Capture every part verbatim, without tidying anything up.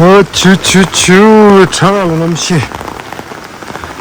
ཨ་ཆུ་ཆུ་ཆུ། གྲང་ལ་གནམ་གཤིས།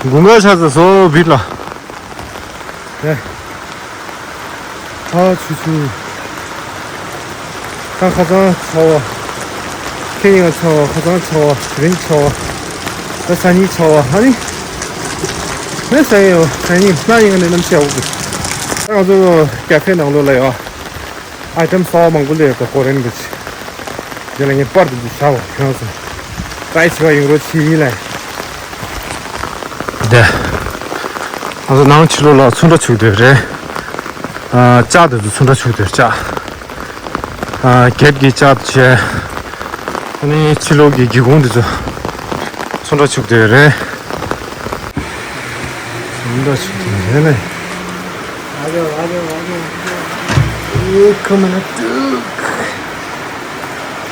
དགུན་ཁ་ཆགས་ཚར་སོང་བིད་ལ། ཨ་ཆུ་ཆུ། ད་ཁ་སང་ཆར་པ། ཁེ་ཡང་ཆར་པ། ཁ་སང་ཆར་པ། དེ་རིང་ཆར་པ། ད་སང་ཉིན་ཆར་པ། ཨ་ནི། ནས་སང་ཉིན་སང་ཉིན་གནངས་ཉིན་ནས་གནམ་གཤིས་ཡག་པོ་འདུག་ད་ང་ཚོ་ཀ་ཧྥེ་ནང་ལོགས་ལ་ཡོད། ཨའི་ཊེམ་གསར་པ་མང་པོ་སླེབས་ཡོད་པ། ཀོ་རི་ཡན་གྱི། དེ་ལ་ངས་པར་དེ་ཚོ་བཞག་པ། ཁྱོད་ཚོ་ཊ་རའི་བྱེད་པ་ཡོང་རོགས་བྱེད་ཡིན་ལ། དེ། ང་ཚོ་ནང་ཕྱི་ལོགས་ལ་ཚོན་ཁྲ་བྱུག་བསྡད་རེད། ཨ་ལྕགས་དེ་ཚོ་ཚོན་ཁྲ་བྱུག་བསྡད་རེད། ལྕགས། ཨ་གེ་ཊི་གི་ལྕགས་དེ་བྱས། ཨ་ནི་ཕྱི་ལོགས་ཀྱི་སྒེའུ་ཁུང་དེ་ཚོ་ཚོན་ཁྲ་བྱུག་བསྡད་རེད། ཚོན་ཁྲ་བྱུག་བསྡད་རེད་ལེ། ये कमना टूक।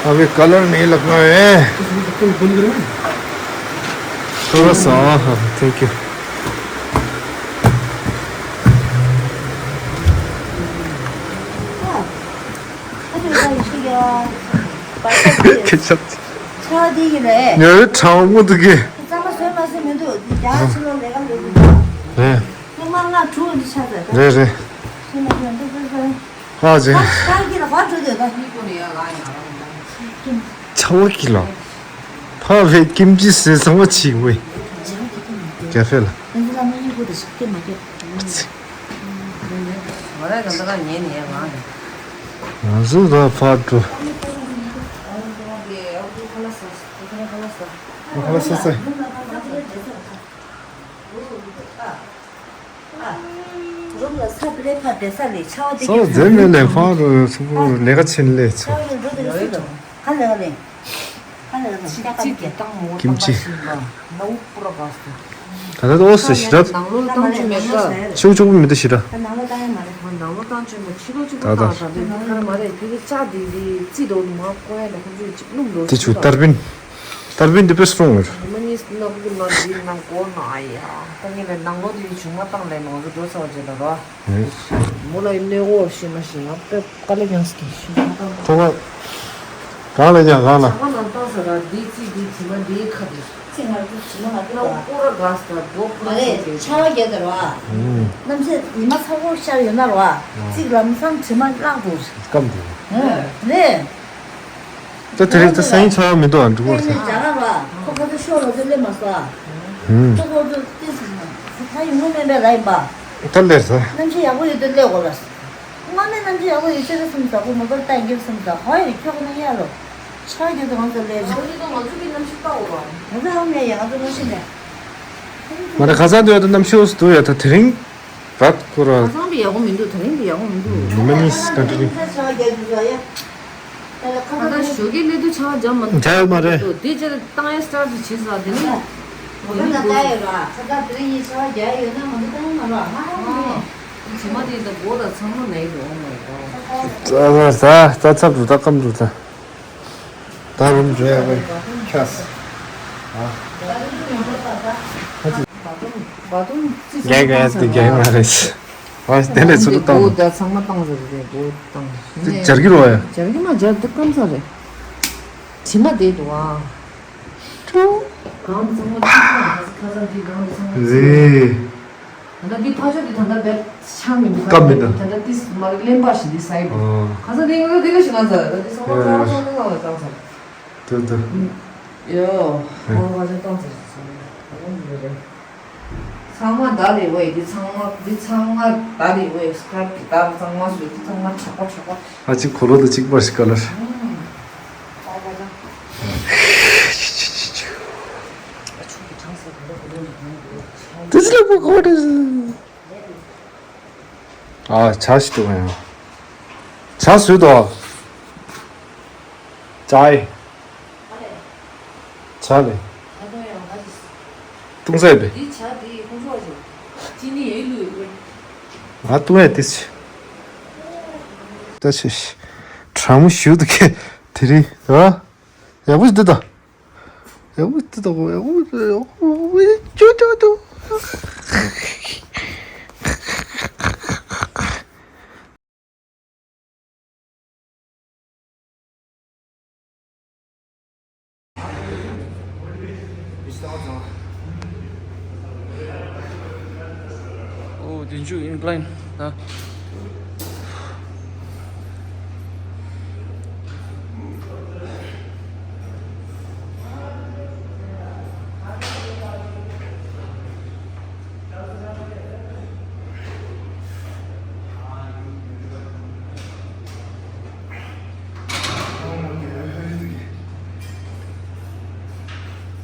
अबे कलर नहीं लगना है। थोड़ा सा, हाँ, thank you. ཁྱེད་ཅག་ཆ་དེ་ཡིན་ལེ། ངའི་གྲང་མོ་འདུག་གི། ཙམ་མ་བཟོས་མ་བཟོས་མི་འདུག་རྒྱ་ཆེ་ལོ་ལས་ཀ་ལས་འདུག་རེད། ཁྱེད་མ་ང་དྲུག་འདི་ཆ་ཟེར་ད། རེད་རེད། ཤེས་མ་ཤེས་འདུག་འདུག་འདུག་ཧ་ཅེ། ད་ཁྱེད་ལ་ཧ་འགྲོ་འདོད་ད། ཆ་བ་གི་ལོ། ཕ་བས་ཀིམ་ཅི་ཟེར་ཚང་མ་ཆིག་བས། ཀ་ཧྥེ་ལ། ང་ཚོ་ལ་མ་ཡིན་གོ་ད་ཞིག་སྐད་མ་སྐད། ང་རང་ད་ལྟ་ངའི་ནས་རང་རེད། ང་ཚོ་ད་ཕར་འགྲོ། ཁ་ལག་ཟ་ཟ། རུམ་ལ་ས་བི་རེ་ཕ་བེ་ས་ལས་ཆ་བ་དེ་ས་གི་འཛེམ་མེད་ལས་ཕར་འགྲོ་ཚུར་འགྲོ་ལས་ཀ་ཆེན་ལས་ཚོ། ཆ་བ་ལས་འགྲོ་དེ་སུ་དང་ཁ་ལས་ལས། ཁ་ལས་ལས་ཤ་ཀ་ཀི། ཀིམ་ཅི། ད་ད་ཏོ་སི་ཞི་ར། ཤུག་ཆུག་མི་འདུག་ཞི་ར། ད་ནང་ལོ་བཏང་ཆོག་མ་ཕྱི་ལོ་ཆུ་ལོ་ཆུ་ལོ་བཏང་ད་དེ་ཁ་མ་རེད། དེ་ལ་ལྕགས་དེ་དེ་རྩིས་འདུག་མ་ཀོ་ཡ་ལ་ཁོང་ཚོས་ཅིག་བླུགས་འདུག་དེ་ཆུ་ཏར་པིན། ཏར་པིན་དེ་དཔེ་སི་ཊོང་ཡོད། མ་ནི་སྣབས་ཀྱི་ལོ་འདི་ནང་གོ་ན་ཡ། ད་ངས་ལས་ནང་ལོ་དེ་ཆུ་མ་བཏང་ལས་ནང་ཚོ་འགྲོ་ཚར་བ་བྱས་ད་རོ། མོ་ལ་ཡི་གནས་སྐོར་ཤེས་མ་ཤེས་ང་དཔེ་དཀའ་ལས་ཀྱང་སྐྱེ་ཤེས་མ་བཏང་། ཐོག་མ། གང་ལ་ཡང་གང་ལ། ཚང་མ་ནང་བཏང་ཟེར་ར་འདི་རྩིས་འདི་དྲི་མ་འདིའི་ཁ་དེ། རྩིས་ང་ཚོ་དྲི་མ་ང་ཚོ་ལ་ཀོ་ར་ག་ས་རྡོ་ཕུ་མ་རེད། ཆར་པ་རྒྱག་ད་ར་བ། གནམ་གཤིས་ཉི་མ་ཚ་པོ་ཤར་ཡོད་ན་ར་བ། རྩིས་ལམ་སང་དྲི་མ་བརླག་འདུག་སྐམ་འདུག་རེད། ད་དེ་རིང་ད་སང་ཉིན་ཆར་པ་མི་འདུག་ཨ། འབྲུག་སྐད་ནས་སྒང་ལ་ར་བ། ཁོ་ཁ་ཚ་ཤོར་ལ་ཚོ་སླེབས་མ་སོང་ཨ། ཁོ་ཁོ་ཚོ་ཏིས་ད་ཡོང་མེད་པའི་ར་ཡིན་པ། ད་སླེབས་ས། གནམ་གཤིས་ཡག་པོ་ཡོད་དུས་སླེབས་དགོས་ལ། སྔ་མའི་གནམ་གཤིས་ཡག་པོ་ཡོད་ཚད་ལ་སེམས་ཟ་ཁོ་མོ་ཏོར་བཏང་གིར་སེམས་ཟ་ཧོ་ཡི་ཁྱོད་ཁོ་ན་ཡ་ལོ། ཆར་རྒྱུ་དང་ཚོ་ལས་ང་ཚོ་ང་ཚོ་གི་གནམ་གཤིས་ལྟ་འོ་ར། ང་ཚོ་ཧང་མེད་ཡ་ང་ཚོ་གནམ་གཤིས་མེད། མ་རེད་ཁ་སང་དུ་ཡ་ད་གནམ་གཤིས་འདུག་ཡ་ད་དེ་རིང་རག་ཁོ་ར། ཁ་སང་བི་ཡག་པོ་མི་འདུག་དེ་རིང་བི་ཡག་པོ་མི་འདུག་ཉི་མ་གཉིས་ཀོན་ཊི་ནིའུ། ཁ་སང་ཞོགས་ཀས་སླེབས་དུས་ཆར་པ་འཇམ་མ་འཇམ་ཡོད་མ་རེད། འདི་ཅེར་བཏང་ཡ་སི་ཊར་ཊི་བྱེད་ས་དེ་ནི། ང་ཚོ་ད་ལྟ་ཡོད་ར་ཁ་སང་དེ་རིང་ཡི་ཆར་པ་རྒྱག་ཡོད་ན་ང་ཚོ་ད་ཡོང་མ་ར་ང་ཧང་མེད། ཇི་མ་དེ་ད་མགོ་དང་ཚང་མ་ན་ཡི་འདུག་ཨོ་མའི་གོཌ། ད་ད་ཚབ་འདུག་ད་སྐམ་འདུག་ད། ད་རུམ་འགྲོ་ཡག་པོ་ཁྱགས། རྒྱག་ག་ཡ་དེ་རྒྱག་མ་རེད། ཨ་དེ་ལས་ཚུར་བཏང་། མགོ་ད་ཚང་མ་བཏང་ཟེར་རེད་མགོ་བཏང་། དེ་སྦྱར་གི་རོ་ཡ། སྦྱར་གི་མ་སྦྱར་འདུག་སྐམ་ས་རེད། ཇི་མ་དེ་འདུག་ཨ། གང་ཚང་མ་ཁ་སང་དེ་གང་ཚང་མ་རེད། ད་ལྟ་འདི་ཕ་ཆོས་འདི་ད་ལྟ་བེད་ཆགས་མི་འདུག་སྐམ་མི་འདུག་ད་ལྟ་ཏིས་མ་རིག་གླེན་པ་ཞིག་འདི་ས་ཡི་འདུག་ཨོ། ཁ་སང་འདི་ང་ཚོ་འདི་ག་ཞིག་ང་ཚོ་ད་འདི་སོང་བ་ཡ། ཚང་མ་ཚང་མ་ཚང་མ། དུ་དུ། ཡོ། ཧོ་ཕ་ཆོས་གཏོང་ཚར་སོང་། ཚང་མ་ད་རེད་ཝེ་འདི་ཚང་མ་འདི་ཚང་མ་ད་རེད་ཝེ་སི་ཀྲབ་ཀྱི་ད་ཚང་མ་སུ་འདི་ཚང་མ་གྲགས་པ་གྲགས་པ། ཨ་ཅིག་གོ་ལོ་དུ་གཅིག་པར་ཞིག་ག་ལར། This look good. ཨ་ཇ་ཞིག་འདུག་ཡང་། ཇ་བཟོས་དོ། ཇའི། ཇ་ལེ། བཏུང་ས་ཡོད་པས། ང་བཏུང་ཡ་དེ་ཆེ། ད་ཆེ་ཤི། གྲང་མོ་ཞུ་འདུག་གས་དེ་རིང་། ཨ། ཡག་པོ་ཞིག་འདུག་ད། ཡག་པོ་ཞིག་འདུག་ད་ཡག་པོ་ཡག་པོ་ཅོ་ཅོ་ཅོ། Oh, did you incline? Huh?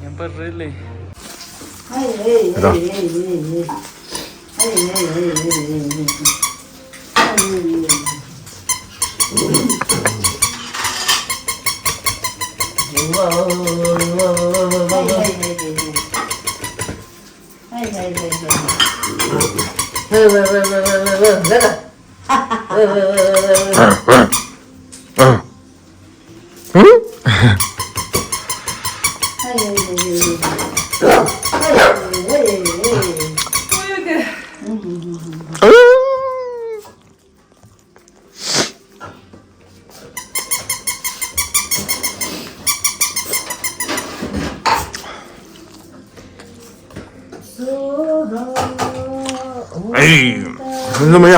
ངན་པ་རེད་ལེ། ར། ཨེ། ཧུན་སུམ་ཡ།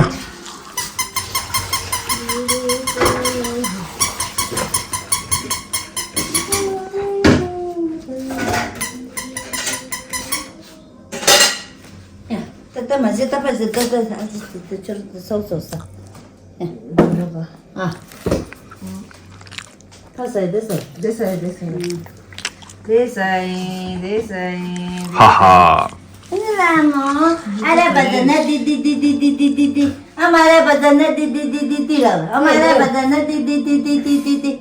ད་ད་མ་བྱེད་ད་ཕ་བྱེད་ད་ད་ཨ་ཙི་ཙི་ཙི་ཅོར་ཙི་སོག་སོག་ས། ཨ། ཕ་ས་ཡི་དེ་ས་ཡི། དེ་ས་ཡི་དེ་ས་ཡི། དེ་ས་ཡི་དེ་ས་ཡི། ཧ་ཧ། ཨ་ནི་ལ་མོ། ཨ་ར་པ་ད་ན་དི་དི་དི། ཨ་མ་ར་པ་ད་ན་དི་དི་དི་དི་དི་ལ། ཨ་མ་ར་པ་ད་ན་དི་དི་དི་དི་དི་དི།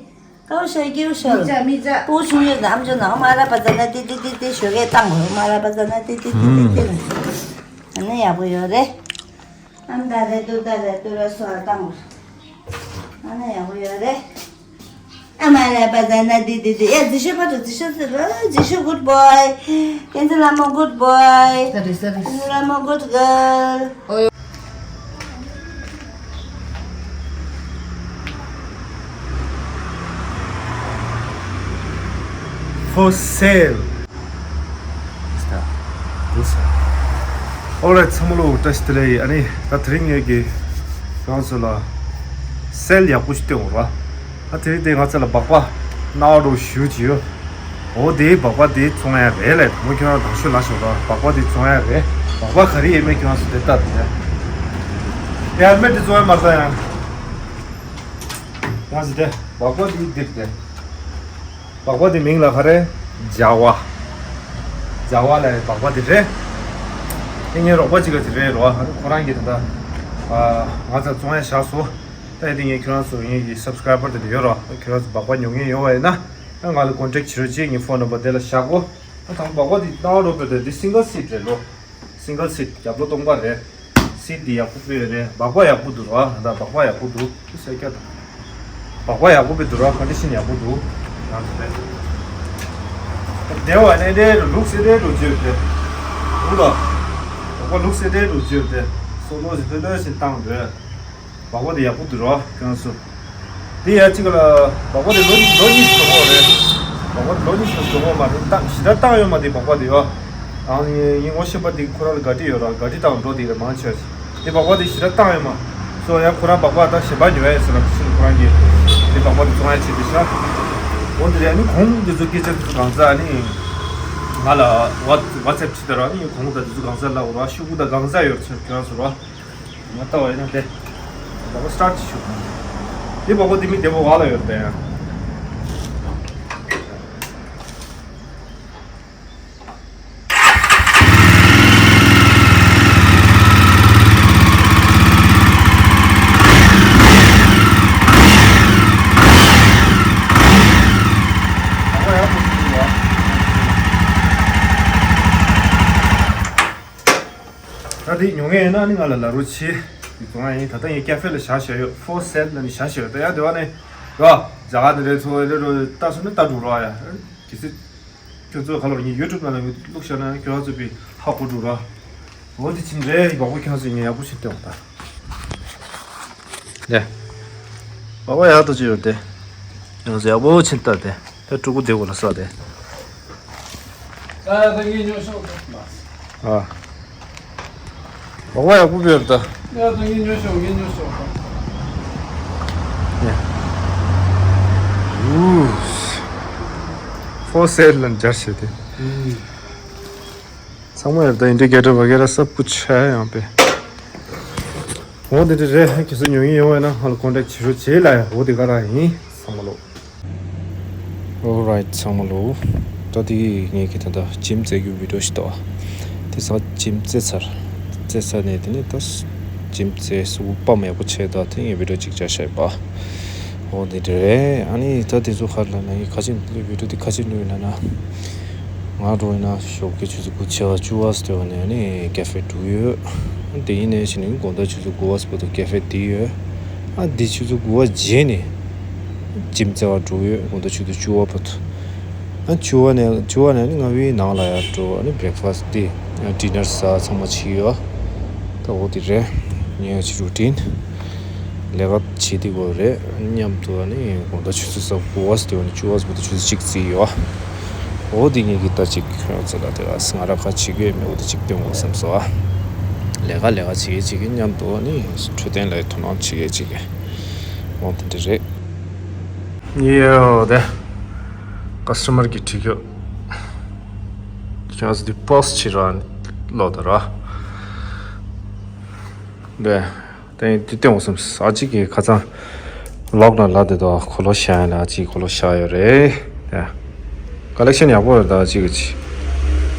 ཀའོ་ཤ་ཀེའུ་ཤ། མི་ཅ་མི་ཅ། པུ་ཤུ་ཡོད་ནམ་ཅོ་ན་ཨ་མ་ར་པ་ད་ན་དི་དི་དི་དི་ཞོ་གས་བཏང་གོ། ཨ་མ་ར་པ་ད་ན་དི་དི་དི་དི་དི་ལ། ཨ་ནི་ཡག་པོ་ཡོད་རེད། ཨམ་ད་རེ་ཏུ་ད་རེ་ཏུ་ར་སོ་ཨ་བཏང་གོ། ཨ་ནི་ཡག་པོ་ཡོད་རེད། ཨ་མ་ར་པ་ད་ན་དི་དི་དི། ཡ་ཛི་ཤོ་པ་ཏུ་ཛི་ཤོ་ཟེར་རོ། ཛི་ཤོ་good boy། ཀན་ཛི་ལ་མོ་good boy། ཀན་ཛི་ལ་མོ་good girl། For sale. Alright, ཚང་མ་ལ་བཀྲ་ཤིས་བདེ་ལེགས། ཨ་ནི་ད་དེ་རིང་ངེད་ཀྱིས་ཁྱེད་རང་ཚོ་ལ་སེལ་ཡག་པོ་ཞིག་སྟོན་འོང་ར། ད་དེ་རིང་དེ་ང་ཚོ་ལ་སྦག་སྦག་སྣ་བ་རོ་ཞུ་གི་ཡོད། འོ་དེའི་སྦག་སྦག་དེ་བཙོང་ཡ་རེད་ལས། དང་པོ་ཁྱེད་རང་དང་ཤོས་ལ་ཞོག་ར། སྦག་སྦག་དེ་བཙོང་ཡ་རེད། སྦག་སྦག་ག་རེ་ཡོད་མེད་ཁྱེད་རང་ཚོ་དེ་ལྟ་དེ་ཡ། ཡར་མེད་དེ་བཙོང་ཡ་མ་ས་ཡ། ང་ཚོ་དེ་སྦག་སྦག་དེ་འདིར་དེ། སྦག་སྦག་དེ་མིང་ལ་ག་རེ། ཇ་བ། ཇ་བ་ལ་སྦག་སྦག་དེ་རེད། དེ་ངའི་རོགས་པ་གཅིག་ག་དེ་རེད་རོ། ཁོ་རང་གིས་ད་ལྟ་ང་ཚོ་བཙོང་ཡ་བཞག་སོང་། ད་དེ་ངས་ཁྱེད་རང་ཚོ་ངེད་ཀྱི་སབ་སི་ཀ་རའི་བར་དེ་འདྲ་ཡོད་རོ། ཁྱེད་རང་ཚོ་སྦག་སྦག་ཉོ་མཁན་ཡོད་པ་ཡིན་ན་ད་ང་ལ་ཀོན་ཊེག་བྱེད་རོགས་གྱིས། ངའི་ཕོན་ནམ་བར་དེ་ལ་བཞག་གོ། ད་དང་སྦག་སྦག་དེ་སྣང་བ་རོ་པོ་དེ་འདི་སིང་གལ་སིཌ་རེད་ལོ། སིང་གལ་སིཌ་རྒྱབ་ལོགས་སྟོང་པ་རེད། སིཌ་དེ་ཡག་པོ་སྤོས་རེད། སྦག་སྦག་ཡག་པོ་འདུག་ར། ད་སྦག་སྦག་ཡག་པོ་འདུག་ས་སྐྱ་དང་། སྦག་སྦག་ཡག་པོ་སྤོས་འདུག་ར། ཀོན་ཌི་ཤན་ཡག་པོ་འདུག་ཡང་ཟེར་ཏེ། དེ་བ་ནས་དེ་ལུགས་སེ་དེ་འགྲོ་རྒྱུ་ཡོད་དེ། འདུག་ལ། སྦག་སྦག་ལུགས་སེ་དེ་འགྲོ་རྒྱུ་ཡོད་དེ། སོ་ལོ་ཞིག་ལྷོད་ལྷོད་ཞིག་བཏང་འདོད། སྦག་སྦག་དེ་ཡག་པོ་འདུག་ར་ཁྱོད་ཚོ། དེ་ཡ་གཅིག་ལ་སྦག་སྦག་དེ་ལོ་ལོ་གཉིས་སུ་འགྲོ་གི་རེད། སྦག་སྦག་དེ་ལོ་གཉིས་སུ་འགྲོ་གི་མ་རེད། ད་ཞེ་དྲག་བཏང་ཡོད་མ་རེད་སྦག་སྦག་དེ་ཡོ། ཨང་ཡིན་ངོ་ཤེས་པ་དེ་ཁོ་རང་ལ་ག་ཏི་ཡོད་ར། ག་ཏི་བཏང་འགྲོ་དེ་རེད་མང་ཆེ་ཆེ། དེ་སྦག་སྦག་དེ་ཞེ་དྲག་བཏང་ཡོད་མ་སོང་ཡ། ཁོ་རང་སྦག་སྦག་ད་གཞན་པ་ཉོ་ཡ་ཡིན་ཟེར་ལ་དེ་ཕྱིན་ཁོ་རང་གིས་དེ་སྦག་སྦག་དེ་བཙོང་ཡ་བྱེད་དེ་ཤ། འོ་དེ་རེད། ཨ་ནི་གོང་དེ་ཚོ་སྐད་ཆ་དེ་ཚོ་གང་ཚ་ཨ་ནི་ང་ལ་ཝ་ཝ་ཚེབ་བྱེད་དེ་ར། ཨ་ནི་གོང་དེ་ཚོ་གང་ཚ་ལ་འོ་ར་ཤུ་གུ་ད་གང་ཚ་ཡོད་ཚོད་ཁྱོད་རང་ཚོ་ར། ང་ལྟ་བ་ཡིན་ན་དེ། སྦག་སྦག་སི་ཊར་ཊི་ཞུ། དེ་སྦག་སྦག་དེ་མི་བདེ་པོ་བ་ལ་ཡོད་པས། ད་དེ་ཉོ་མཁན་ཡོད་ན་ནི་ང་ལ་ལབ་རོགས་བྱེད། དེ་བཙོང་ཡ་ཡིན། ད་ལྟ་ངས་ཀ་ཧྥེ་ལ་བཞག་བཞག་ཡོད། ཕོར་སེལ་ལ་ནི་བཞག་བཞག་ཡོད། ད་ཡ་དེ་བ་ནི་རོ། ཇ་ག་དེ་རེད་ཚོ་རེད་རོ། ལྟ་སོང་ན་ལྟ་འགྲོ་རོགས་ཡ། གལ་སྲིད་ཁྱོད་ཚོ་ག་ལོར་ངའི་ཡུ་ཊུབ་ནང་ལ་བླུགས་བཞག་ན་ཁྱོད་ཚོ་པའི་ཧ་གོ་འགྲོ་རོགས། འོ་དེ་ཕྱིན་རེད། སྦག་སྦག་ཁྱོད་ཚོ་ངས་ཡག་པོ་ཕྱིན་སྟེ་འོང་ད། ལེ། སྦག་སྦག་ཡག་ཏུ་ཅི་ཡོད་དེ། ཡང་ཟེར་ཡག་པོ་ཕྱིན་ལྟ་དེ། ད་ཕྲུ་གུ་དེ་གོ་ལ་ས་དེ། ད་ད་ངས་ཉོ་ཤོག་ཨ། ལོག་པ་ཡག་པོ་བྱས་ད། ཡ་ད་ངས་ཉོ་ཤོག་ངས་ཉོ་ཤོག་ཨུ། ཕོ་སེལ་ལ་འབྱར་བྱས་ཏེ། ཚང་མ་ཡོད་ད། ཨིན་ཌི་ཀེ་ཊར་བ་གེ་ར་སབ་ཀུཆ་ཧ་ཡང་པེ། འོ་དེ་འདྲ་རེད། ཁྱེད་ཚོ་ཉོ་ཡིན་ཡོང་བས་ན་ཧ་ལ་ཀོན་ཊེག་བྱེད་རོགས་བྱེད་ལ། འོ་དེ་ག་རང་ཡིན། ཚང་མ་ལོ། Alright ཚང་མ་ལོ། ད་དེ་ངས་ཀྱི་ད་ལྟ་ཇིམ་རྩེ་རྒྱུ་བི་ཌིའོ་ཞིག་ད། དེ་ས་ཇིམ་རྩེ་ཚར། རྩེ་ཚར་ནས་དེ་ནས་ད་ཇིམ་རྩེ་སུ་པམ་ཡག་པོ་བྱས་ད་དེ་ངས་བི་ཌིའོ་གཅིག་བྱ་ཤེས་པ། འོ་དེ་འདྲ་རེད། ཨ་ནི་ད་དེ་ཚོ་ཁར་ལ་ན་ཡི་ཁ་ཆེ་བི་ཌིའོ་དེ་ཁ་ཆེ་ནུས་ན་ན། ང་འགྲོ་ཡིན་ན་ཞོགས་ཀྱི་ཆུ་ཚོད་དགུ་ཆེ་བ་བཅུ་བ་སྟེ་བ་ནས་ནི་ཀེ་ཧྥེ་འགྲོ་ཡོད། དེ་ཡིན་ནས་ཞིག་ནི་དགོང་དག་ཆུ་ཚོད་དགུ་བ་བར་དུ་ཀེ་ཧྥེ་དེ་ཡོད། ཨ་འདི་ཆུ་ཚོད་དགུ་བ་རྗེས་ནས་ཇིམ་རྩེ་བ་འགྲོ་ཡོད། དགོང་དག་ཆུ་ཚོད་བཅུ་བ་བར་དུ། ཨ་བཅུ་བ་ནས་བཅུ་བ་ནས་ནི་ལྔ་བའི་ནང་ལ་ཡར་འགྲོ། ཨ་ནི་བྷི་རེག་ཕ་སི་ཊི་དེ་ཌི་ནར་ཟ་ཚང་མ་བྱེད་ཡོད། ད་འོ་དེ་རེད། ངའི་ཅིག་རུ་ཊིན། ལས་ཀ་བྱེད་དེ་དགོས་རེད། མཉམ་དུ་ཨ་ནི་དགོང་དག་ཆུ་ཚོད་ས་དགུ་བ་སྟེ་བ་ནི་བཅུ་བ་བར་དུ་ཆུ་ཚོད་གཅིག་རྩིས་ཡོད། འོ་དེ་ངེད་ཀྱི་ད་ཅིག་ཁྱོད་ཚོ་ལ་དེ་ལ་ང་ར་ཁ་བྱེད་ཀྱི་ཡོད་མེད་འོ་དེ་ཅིག་སྟོན་དགོས་བསམ་སོང་ཨ། ལས་ཀ་ལས་ཀ་བྱེད་ཀྱི་བྱེད་ཀྱི་མཉམ་དུ་ཨ་ནི་འཕྲོད་བསྟེན་ལ་དོ་སྣང་བྱེད་ཀྱི་བྱེད་ཀྱི། འོ་དེ་འདྲ་རེད། ཡོད་དེ། ཀ་སི་ཊ་མར་གྱིས་དྲིས་ཡོད། ཁྱོད་ཚོ་དེ་པོ་སི་ཊི་བྱེད་ར་ལོ་ད་ར། དེ། དེ་དེ་སྟོན་དགོས་བསམ། ཨ་ཅིག་གི་ཁ་སང་ལོག་ན་ལ་དེ་དོ་ཁོ་ལོ་ཤ་ཡ་ལ་ཨ་ཅིག་ཁོ་ལོ་ཤ་ཡོད་རེད། ཡ། ཀ་ལེག་ཤན་ཡག་པོ་རེད་ད་ཨ་ཅིག་གི་ཅི།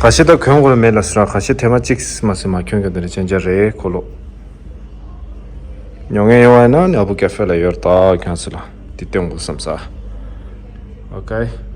ཁ་ཤས་ད་གྱོན་དགོས་རེད་མེད་ལ་སི་ར། ཁ་ཤས་ཐེངས་མ་གཅིག་མ་སི་མ་གྱོན་གྱོན་དེ་རེད་ཅན་ཅ་རེད་ཁོ་ལོ། ཉོ་ངེས་ཡོང་བ་ཡིན་ན་ནི་ཨ་བུ་ཀེ་ཧྥེ་ལ་ཡོད་རེད་ད་ཁྱོད་ཚོ་ལ་དེ་སྟོན་དགོས་བསམ་ས། ཨོ་ཀེ།